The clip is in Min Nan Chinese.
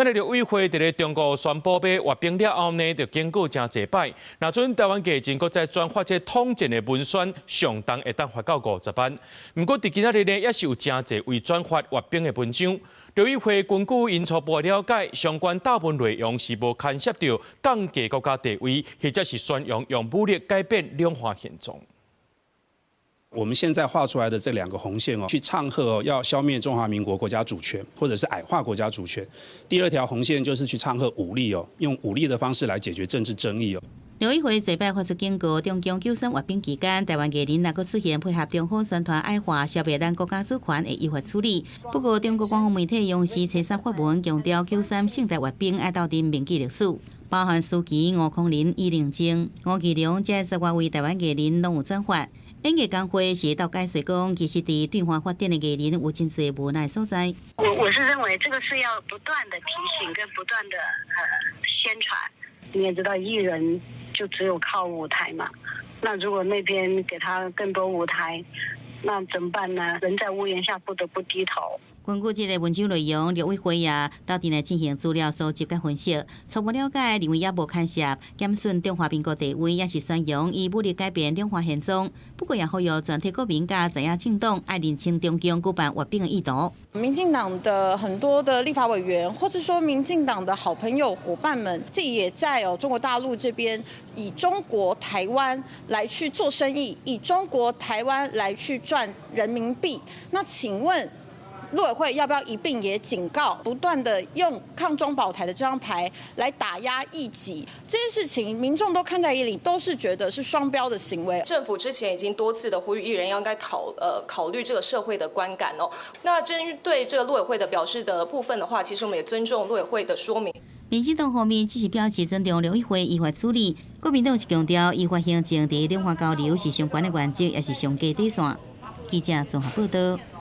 咱的陸委會佇咧中國宣布欲閱兵了後呢，就警告誠濟擺。若準台灣藝人閣再轉發這統戰的文宣，上重會當罰到50萬。毋過佇今仔日呢，也是有誠濟位轉發閱兵的文章。陸委會根據𪜶初步了解，相關貼文內容是無牽涉著降低國家地位，或者是宣揚用武力改變兩岸現狀。我們現在畫出來的這兩個紅線哦，去唱和哦，要消滅中華民國國家主權，或者是矮化國家主權。第二條紅線就是去唱和武力哦，用武力的方式來解決政治爭議哦。陸委會濟擺發出警告，中共九三閱兵期間，台灣藝人若閣出現配合中方宣傳矮化、消滅咱國家主權，會依法處理。不過，中國官方媒體央視初三發文強調，九三盛大閱兵愛鬥陣銘記歷史，包含舒淇、吳康仁、李玲靜、吳奇隆這十外位台灣藝人攏有轉發。演藝工會是鬥解釋講，其實佇對岸發展的藝人有真濟無奈所在。我是認為這個是要不斷的提醒跟不斷的宣傳。你也知道，藝人就只有靠舞台嘛。那如果那邊給他更多舞台，那怎麼辦呢？人在屋檐下不得不低頭。根據這個文章內容，陸委會也鬥陣來進行資料蒐集佮分析，初步了解認為也無牽涉減損中華民國地位，抑是宣揚以武力改變兩岸現狀。不過也呼籲全體國民佮在野政黨愛認清中共舉辦閱兵的意圖。民進黨的很多的立法委員，或者說民進黨的好朋友夥伴們，自己也在哦中國大陸這邊以中國台灣來去做生意，以中國台灣來去賺人民幣。那請問，陸委會要不要一併也警告，不斷的用抗中保台的這張牌來打壓異己？這件事情，民眾都看在眼裡，都是覺得是雙標的行為。政府之前已經多次的呼籲藝人應該考慮這個社會的觀感哦。那針對這個陸委會的表示的部分的話，其實我們也尊重陸委會的說明。民進黨方面只是表示尊重陸委會依法處理，國民黨是強調依法行政佇兩岸交流是上懸的原則，也是上低底線。記者綜合報道。